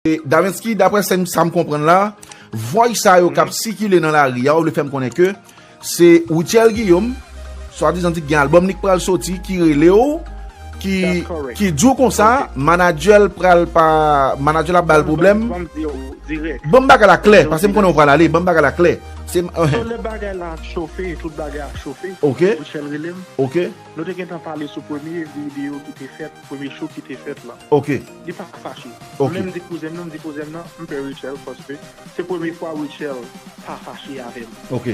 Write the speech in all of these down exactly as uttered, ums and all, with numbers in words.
E Davensky, daprè sa m, sa m konprann la, vòy sa yo k ap sikile nan lari a, yo vle fè m konnen ke se Rutshelle Guillaume, swadizan di gen albòm li k pral soti, ki rele w, ki, ki di w konsa, manadjè l pral pa, manadjè l ap ba l pwoblèm. Ban m bagay la klè, paske m konnen w pral ale, ban m bagay la klè. Se, So, lè bagay la ap chofe, tout bagay ap chofe, Rutshelle rele m. Nou te gentan pale sou premye videyo ki te fèt, premye show ki te fèt la. Li pa fache. Mwen menm m di kouzen m nan, m di kouzen m nan, m pè Rutshelle paske se premye fwa Rutshelle pa fache avè m. Ok?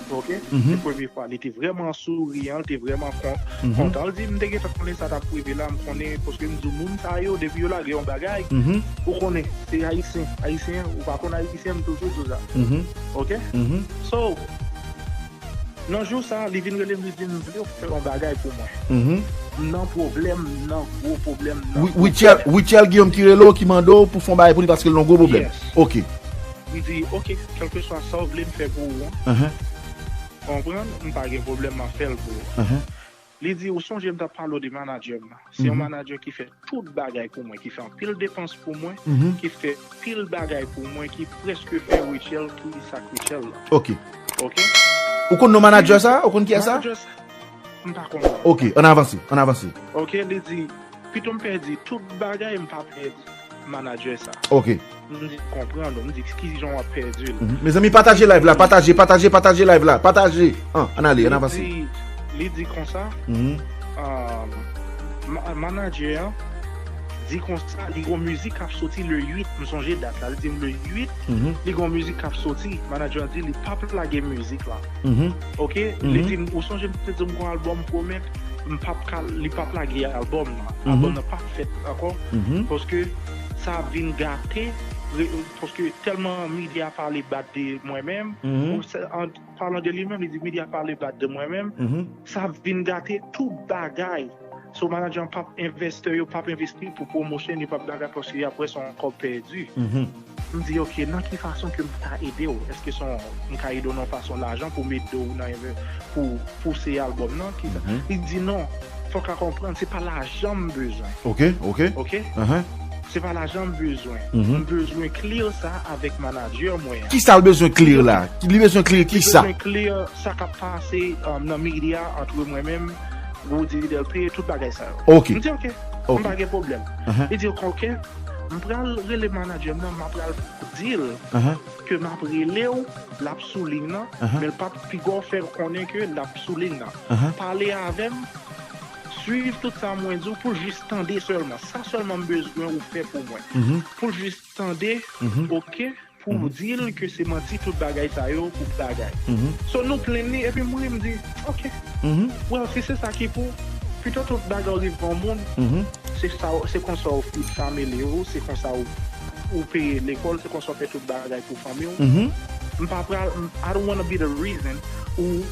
Se premye fwa. Li te vrèman souriyan, li te vrèman kontan. Li di, m te gentan konnen sa t ap rive la, m konnen, paske m di w moun sa yo, depi yo lage yon bagay, ou konnen, se Ayisyen. Ayisyen, ou pa konn Ayisyen, m toujou di w sa. Ok? So, Nan jou sa, li vin rele m, li di m vle w fè yon bagay pou mwen. M nan pwoblèm, m nan gwo pwoblèm, m nan gwo pwoblèm. Rutshelle Guillaume ki rele w, ki mande w pou fè yon bagay pou li paske l nan gwo pwoblèm. Ok. M di, ok, kèlkeswa sa w vle m fè pou ou an. Konprann, m pa gen pwoblèm, m ap fè l pou ou. Li di, ou sonje m t ap pale w de manadjè m nan. Se yon manadjè ki fè tout bagay pou mwen, ki fè anpil depans pou mwen, ki fè pil bagay pou mwen, ki prèske fè Rutshelle ki sa k Rutshelle la. Ok. Ok? Ou konn non manadjè sa? Ou konn kiyès sa? M pa konn. Ok, ann avanse, ann avanse. Ok, li di, pito m pèdi tout bagay, m pa pèdi manadjè sa. Ok. M di, konprann ou, m di, ki jan w ap pèdi l? Mezanmi, pataje live la, pataje, pataje, pataje live la, pataje. An, ann ale, ann avanse. Li di konsa, manadjè an di konsa, li gon mizik k ap soti le uit, m sonje dat la, li di m le uit, li gon mizik k ap soti, manadjè an di li p ap lage mizik la. Ok? Li di m, ou sonje m te di w m gon albòm pwomèt, m p ap ka, li p ap lage albòm nan. Albòm nan p ap fèt ankò, paske sa ap vin gate, paske tèlman medya pale bad de mwen menm, an palan de li menm, li di medya pale bad de mwen menm, sa ap vin gate tout bagay. So manadjè an p ap, envestè yo p ap envesti pou promotion, yo p ap bagay paske y ap wè se yon kòb pèdi. M di, ok, nan ki fason ke m ka ede w? Èske se yon, m ka ede w nan yon fason lajan pou m ede w nan, pou pouse albòm nan? Ki sa? Li di non, fòk a konprann, se pa lajan m bezwen. Ok, ok. Ok? Se pa lajan m bezwen. M bezwen clear sa avèk manadjè mwen an. Kisa l bezwen clear la? Li bezwen clear kisa? Li bezwen clear sa k ap pase nan medya antre mwen menm, Roody Delpé, tout bagay sa yo. Ok. M di ok. M pa gen pwoblèm. Li di ok, m pral rele manadjè m nan, m pral di l ke m ap rele w, l ap sou liy nan, men l p ap piga w fè konnen ke l ap sou liy nan. Pale avè m, swiv tout sa mwen di w pou l jis tande sèlman. Sa sèlman m bezwen ou fè pou mwen. Pou l jis tande, ok, pou w di l ke se manti tout bagay sa yo, pou bagay. So nou plenn li, epi m ri, m di, ok. Well, si se sa ki pou, pito tout bagay rive yon moun, se sa, se konsa w feed family ou, se konsa w, ou peye lekòl, se konsa w fè tout bagay pou fanmi w. M pa pral, I don't wanna be the reason ou,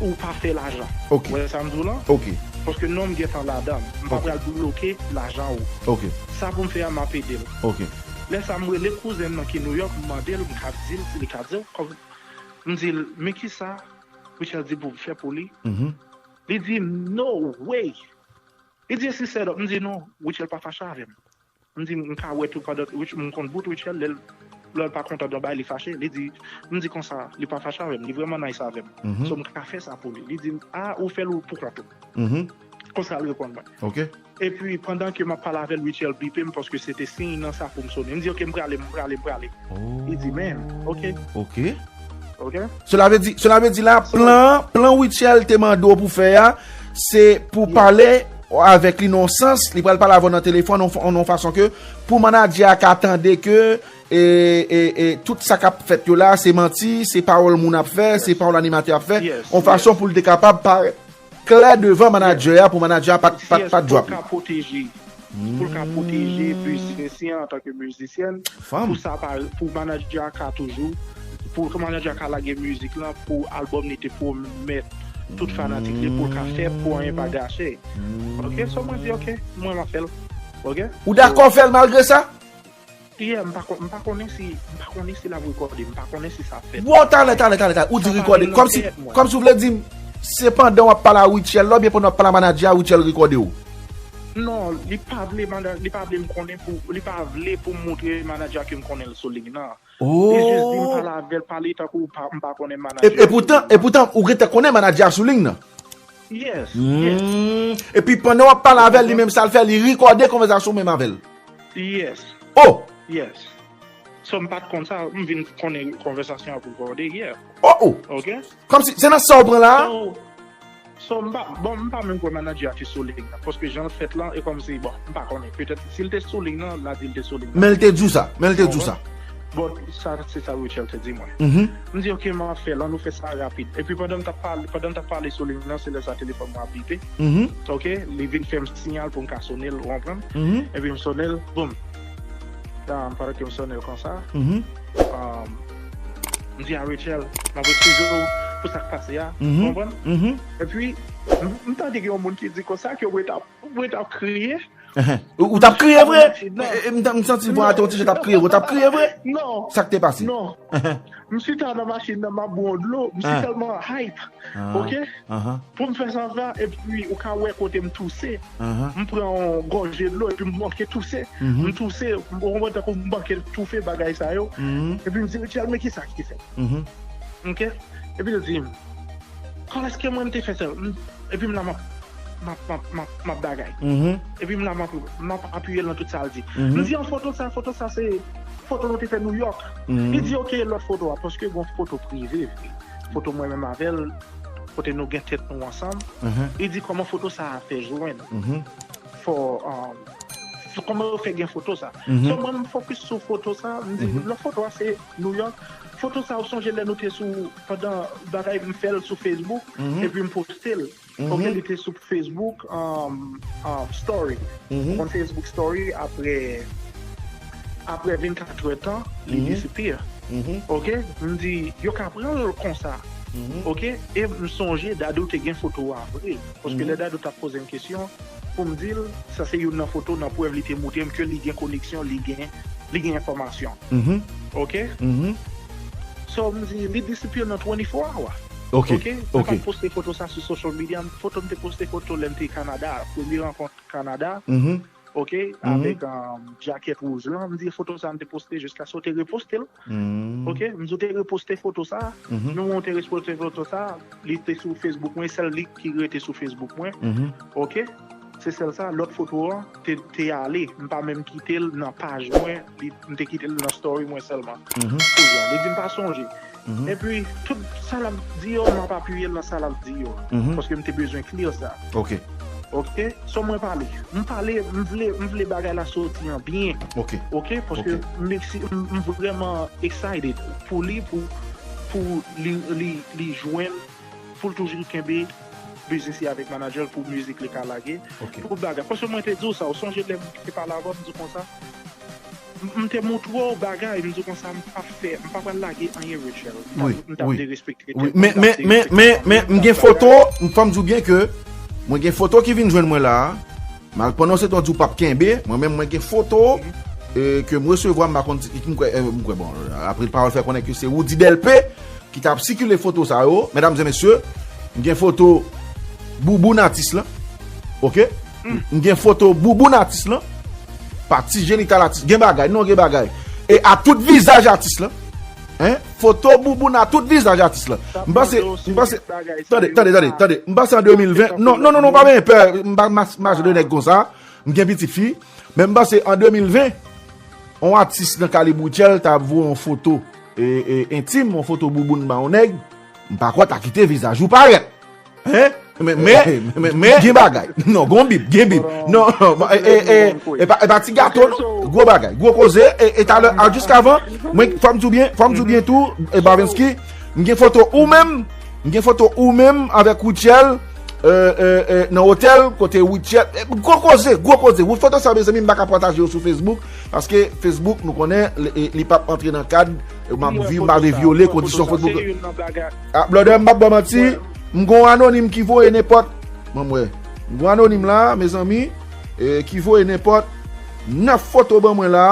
ou pa fè lajan. Ok. Ou wè sa m di w lan? Ok. Paske non m gentan ladan. M pa pral bloke lajan ou. Ok. Sa pou m fè a, m ap ede l. Ok. Lè sa m rele kouzen m nan ki New York, m mande l, m ka di l si li ka di w, kòm, m di l, men kisa Rutshelle di pou m fè pou li? Li di m, no way. Li di, e si set up? M di, non, Rutshelle pa fache avè m. M di, m ka wè tou pandan, m konn bout Rutshelle, lè l, lè l pa kontan de yon bagay, li fache. Li di, m di konsa, li pa fache avè m, li vrèman nice avè m. So m ka fè sa pou li. Li di m, a, ou fè l ou pou kont ou. Konsa l reponn mwen. Ok. Epi, pandan ke m ap pale avè l, Rutshelle bipe m paske se te siy nan sa pou m sonnen. M di, ok, m prale, m prale, m prale. Li di, man, ok. Ok. Ok. Cela veut dire, cela veut dire la, plan, plan Rutshelle te mande w pou fè a, se pou pale avèk li nan yon sans, li pral pale avè w nan telefòn, nan yon fason ke pou manadjè a ka tande ke e, e, e, tout sa k ap fèt yo la, se manti, se pawòl moun ap fè, se pawòl animatè ap fè, yon fason pou l te kapab parèt klè devan manadjè a, pou manadjè a pa t, pa t, pa t drop li. Pou l ka pwoteje, pou l ka pwoteje mizisyen an antanke mizisyèn, pou sa pa, pou manadjè a ka toujou, pou manadjè a ka lage mizik lan, pou albòm li te pwomèt tout fanatik li, pou l ka fè, pou anyen pa gache. Ok, so mwen di, ok, mwen m ap fè l. Ok. Ou dakò fè l malgre sa? Yeah, m pa, m pa konnen si, m pa konnen si l ap rekòde, m pa konnen si sa ap fèt. Wow, talè, talè, talè, talè. Ou di rekòde. Kòmsi, kòmsi w vle di m, se pandan w ap pale a Rutshelle la, oubyen pandan w ap pale a manadjè a, Rutshelle rekòde w? Non, li pa vle manda- li pa vle m konnen pou li pa vle pou m montre manadjè ke m konnen l sou liy nan. Li jis di m pale avè l, pale tankou pa- m pa konnen manadjè. E poutan, e poutan, ou gentan konnen manadjè a sou liy nan. Yes, yes. Epi pandan w ap pale avè l, li menm sa l fè, li rekòde konvèsasyon menm avè l. Yes. Oh! Yes. So m pa t konn sa, m vin konnen konvèsasyon ap rekòde yè. Oh, oh! Ok? Kòmsi, se nan sa w pran la a? So, so m pa, bon, m pa menm kwè manadjè a te sou liy nan, paske jan l fèt lan, e kòmsi, bon, m pa konnen. Petèt, si l te sou liy nan, l a di l te sou liy nan. Men l te di w sa, men l te di w sa. Bon, sa, se sa Rachel te di mwen. M di, "Ok, m ap fè l, ann nou fè sa rapid." Epi pandan m t ap pale, pandan m t ap pale sou liy nan, se lè sa telefòn mwen ap bipe. Ok, li vin fè m siyal pou m ka sone l, ou konprann? Epi m sone l, boum. Pandan ke m sone l konsa, um, m di a Rachel, "M ap eskize w pou sa k pase a." Ou konprann? Epi, m, m tande gen yon moun ki di konsa ke mwen t ap, mwen t ap kriye. Ou, ou t ap kriye vre? E, e, m t ap, m santi vwa a te yon ti jan t ap kriye vre. Ou t ap kriye vre? Non. Sa k te pase? Non. M chita nan machin nan, m ap bwè yon dlo. M si tèlman hype. Ok? Pou m fè sa, sa, epi ou ka wè kote m touse. M pran yon gòje dlo, epi m manke touse. M touse, ou konprann, tankou m manke toufe bagay sa yo. Epi m di, "Rachel, men kisa ki fèt?" Ok? Epi l di m, "Kòlèske mwen m te fè sa?" M- Epi m la, m ap, m ap, m ap, m ap, m ap bagay. Epi m la, m ap, m ap apiye l nan tout sa l di. M di, "An, foto sa, foto sa se foto nou te fè New York." Li di, "Ok, lòt foto a, paske gon foto prive vre. Foto mwen menm avè l, kote nou gen tèt nou ansanm." Li di, "Kòman foto sa a fè jwenn?" Fò, um, fò- kòman yo fè gen foto sa? So, mwen, m fokis sou foto sa, m di, "Lòt foto a se New York." Foto sa, ou sonje lè nou te sou, pandan bagay, m fè l sou Facebook, epi m poste l. Ok, li te sou Facebook, um, um, Story. Ou konn Facebook Story, apre, apre vennkat è tan, li disappear. Ok, m di, "Yo ka pran l konsa." Ok, e m sonje Dadou te gen foto a vre. Paske lè Dadou t ap poze m kesyon, pou m di l, sa se youn nan foto, nan prèv li te montre m ke li gen koneksyon, li gen, li gen enfòmasyon. Ok? So, m di, li disappear nan twenty-four hour. Ok, ok. M pa t poste foto sa sou social media, foto m te poste foto lè m te Kanada, premye rankont Kanada. Ok, avèk, um, jakèt wouj lan, m di foto sa m te poste jiskaske w te reposte l. Ok, m di w te reposte foto sa, nou te reposte foto sa, li te sou Facebook mwen, sèl li ki rete sou Facebook mwen. Ok, se sèl sa, lòt foto an te, te ale, m pa menm kite l nan paj mwen, li, m te kite l nan story mwen sèlman. Pou jan, li di m pa sonje. Epi, tout sa l ap di yo, m ap apiye l nan sa l ap di yo. Paske m te bezwen clear sa. Ok. Ok, so mwen pale. M pale, m vle, m vle bagay la soti an byen. Ok. Ok, paske m, m, m vrèman excited pou li, pou, pou li, li, li jwenn, pou l toujou kenbe biznis li avèk manadjè l pou mizik li ka lage. Ok. Pou bagay. Paske mwen te di w sa, ou sonje lè m te pale avè w, m di w konsa, m, m te montre w bagay, m di w konsa, m p ap fè, m pa pral lage anyen, Rachel. M t ap, m t ap derespekte. Wi, men, men, men, men, men, m gen foto, m, fò m di w byen ke mwen gen foto ki vin jwenn mwen la a. M al pandan se tan di w p ap kenbe, mwen menm mwen gen foto, e, ke m resevwa, m pa konn si, m kwè, e, m kwè, bon, apre pawòl fè konnen ke se Roody Delpé ki t ap sikile foto sa yo, medam e mesye, m gen foto bouboun atis lan, ok? M gen foto bouboun atis lan, pati jenital atis, gen bagay, non, gen bagay. E a tout vizaj atis lan, hein? Foto bouboun a tout vizaj atis lan. M panse, m panse, tande, tande, tande, tande, m panse an de mil ven, non, non, non, non, pa benyen pè, m pa mas-, mache de nèg konsa, m gen pitit fi, men m panse an de mil ven, yon atis nan kalib Rutshelle ta voye yon foto, e, e, entim, yon foto bouboun ba yon nèg, m pa kwè ta kite vizaj ou parèt. Hein? Men, men, men, men, gen bagay. Non, gon bib, gen bib. Non, non, e, e, e, e pa, e pa ti gato, non. Gwo bagay, gwo koze, e, e talè, a, jiskavan, mwen, fò m di w byen, fò m di w byen tou, e, Bavenski, m gen foto ou menm, m gen foto ou menm avèk Rutshelle, e, e, e, nan otèl, kote Rutshelle, e, gwo koze, gwo koze. Foto sa, mezanmi, m pa ka pataje yo sou Facebook, paske Facebook, nou konnen, li, li p ap antre nan kad, e, m ap viv, m pa vle vyole kondisyon Facebook. A, blòdè, m p ap ba w manti, m gon anonim ki voye nenpòt, ban m wè, m gon anonim la, mezanmi, e, ki voye nenpòt nèf foto ban mwen la,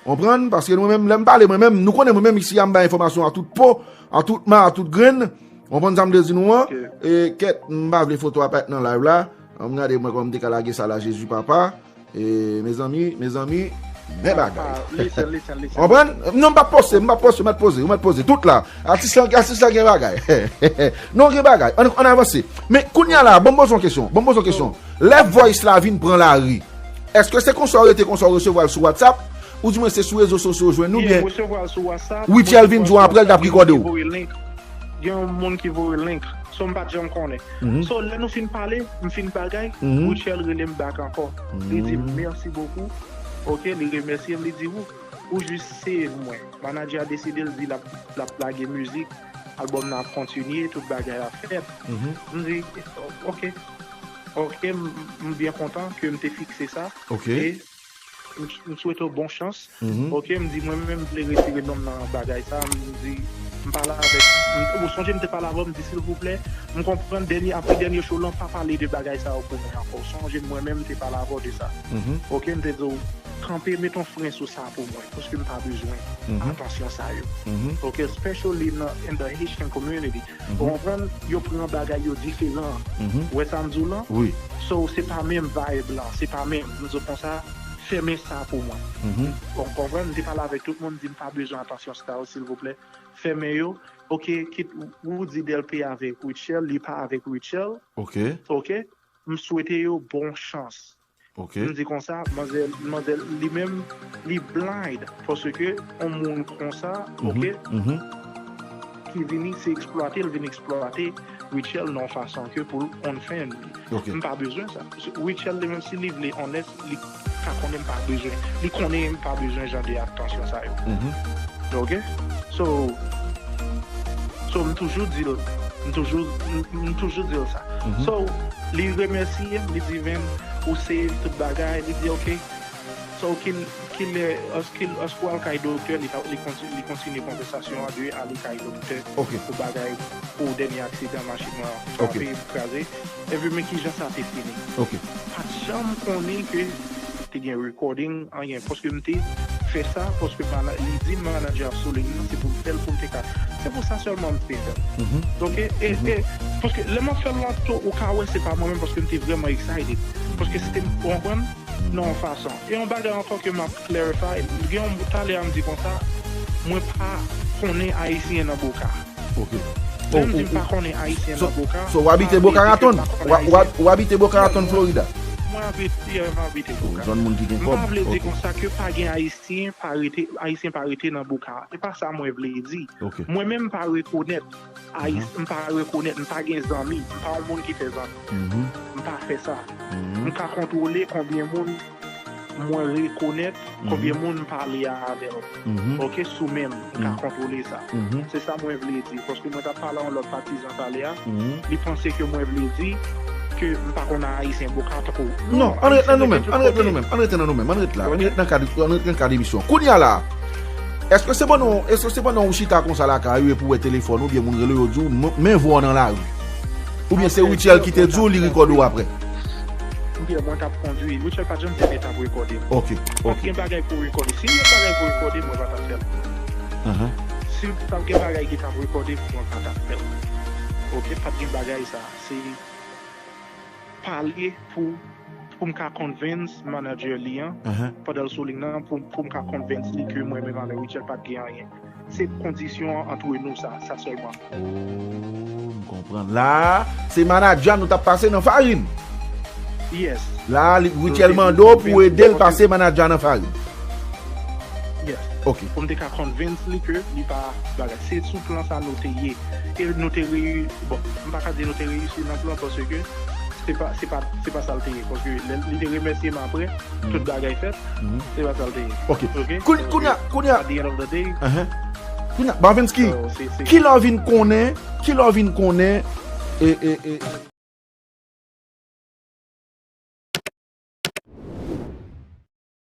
konprann, paske nou menm, lè m pale mwen menm, nou konnen mwen menm isi a m bay enfòmasyon a tout po, a tout ma, a tout grenn, konprann sa m vle di nou an, e, kèt, m pa vle foto a parèt nan live la, An m gade mwen kòman m te ka lage sa la, Jezi papa. E, mezanmi, mezanmi, men bagay. Listen, listen, listen. Konprann? Non, m p ap poste, m p ap poste, m mèt poze, ou mèt poze. Tout la. Atis la, atis la gen bagay. Non, gen bagay. Ann, ann avanse. Men, kounye a la, ban m poze yon kesyon. Ban m poze yon kesyon. Lè Voice la vin pran lari, èske se konsa w rete, konsa w resevwa l sou WhatsApp? Oudimwen se sou rezo sosyo w jwenn nou, byen Richel vin di w apre l t ap rekòde w? Gen yon moun ki voye link. So, m pa t janm konnen. So, lè nou fin pale, m fin bagay, Richel rele m back ankò. Li di m, "Merci beaucoup." Ok, li remèsye m, li di, "Ou, ou jis save mwen." Manadjè a deside, l di l ap, l ap lage mizik, albòm nan ap kontinye, tout bagay ap fèt. M di, "Ok, ok, m, m byen kontan ke m te fikse sa." Ok. E M, m swete w bon chans. Ok, m di mwen menm m vle retire non m nan bagay sa. M di, m pale avèk, m, ou sonje m te pale avè w, m di silvouplè, m konprann dènye, apre dènye show lan, pa pale de bagay sa yo pou mwen ankò. Ou sonje mwen menm m te pale avè w de sa. Ok, m te di w, kanpe, met yon fren sou sa pou mwen, paske m pa bezwen atansyon sa yo. Ok, especially nan, in the Haitian community. Ou konprann? Yo pran bagay yo diferan. Ou wè sa m di w lan? Wi. So, se pa menm vibe lan, se pa menm. M di w konsa, fèmen sa pou mwen. Ou konprann? M te pale avèk tout moun, m di m pa bezwen atansyon sa yo, silvouplè. Fèmen yo. Ok, kit Roody Delpé avèk Richel, li pa avèk Richel. Ok. Ok. M swete yo bon chans. Ok. M di konsa, manzè, manzè, li menm, li blind. Paske yon moun konsa, ok, ki vini, se eksplwate, l vin eksplwate Richel nan yon fason ke pou l unfriend li. Ok. M pa bezwen sa. Richel, li menm, si li vle honest, li ka konnen m pa bezwen. Li konnen m pa bezwen jan de atansyon sa yo. Ok? So, so m toujou di l, m toujou, m, m toujou di l sa. So, li remèsye m, li di, "Vin, ou save tout bagay." Li di, "Ok." So, ki, kilè, èske, èske w al kay doktè? Li, ta- li, konti- li kontinye konvèsasyon an de ale kay doktè pou bagay, pou dènye aksidan machin mwen an. Frape, kraze. Epi men kijan sa te fini. Pa t janm konnen ke te gen recording, anyen. Paske m te fè sa, paske mana- li di m manadjè ap sou liy nan, se pou m fè l pou m te ka. Se pou sa sèlman m te fè l. Donk, e, e, e, paske lè m ap fè l la, tou, ou ka wè se pa mwen menm, paske m te vrèman excited. Paske se te, ou konprann? Nan yon fason. E yon bagay ankò ke m ap clarify, gen yon talè a m di konsa, mwen pa konnen Ayisyen nan Boca. Ok. Lè m di m pa konnen Ayisyen nan Boca, so, w abite Boca Raton? W abite Boca Raton, Florida? Mwen abite, yeah, m abite Boca. Zòn moun ki gen kòb. M pa vle di konsa ke pa gen Ayisyen, pa rete, Ayisyen pa rete nan Boca. Se pa sa mwen vle di. Ok. Mwen menm m pa rekonèt Ayis-, m pa rekonèt, m pa gen zanmi, m pa yon moun ki fè zanmi. M pa fè sa. M ka kontwole konbyen moun mwen rekonèt, konbyen moun m pale avè l. Ok, sou men m, m ka kontwole sa. Se sa mwen vle di, paske mwen t ap pale a yon lòt patizan talè a, li panse ke mwen vle di ke m pa konn Ayisyen Boca tankou. Non, ann ret nan nou menm, ann ret nan nou menm, ann rete nan nou menm, ann ret la, ann ret nan kad, ann ret nan kad emisyon. Kounye a la, èske se pandan, èske se pandan ou chita konsa lakay ou epi ou wè telefòn oubyen moun rele w, yo di w, "Men, men vwa w nan lari"? Oubyen se Richel ki te di w li rekòde w apre? Oubyen mwen t ap kondwi. Richel pa t janm di l t ap rekòde m. Ok, ok. Pa t gen bagay pou rekòde. Si gen bagay pou rekòde, mwen pa t ap fè l. Si t ap gen bagay ki t ap rekòde, mwen pa t ap fè l. Ok, pa t gen bagay sa. Se pale pou, pou m ka convince manager li an, pandan l sou liy nan, pou, pou m ka convince li ke mwen menm avèk Richel pa t gen anyen. Se kondisyon an antre nou sa, sa sèlman. Oh, m konprann. La, se manager nou t ap pase nan farin. Yes. La, li, Richel mande w pou ede l pase manager nan farin. Yes. Ok. Pou m te ka convince li ke li pa bagay. Se sou plan sa nou te ye. E nou te reyi-, bon, m pa ka di nou te reyisi nan plan paske se pa, se pa, se pa sa l te ye. Paske lè li te remèsye m apre, tout bagay fèt, se pa sa l te ye. Ok. Ok? Kounye, kounye a, kounye a, at the end of the day, kounye a, Bavenski, so, se, se ki lè w vin konnen, ki lè w vin konnen, e, e, e,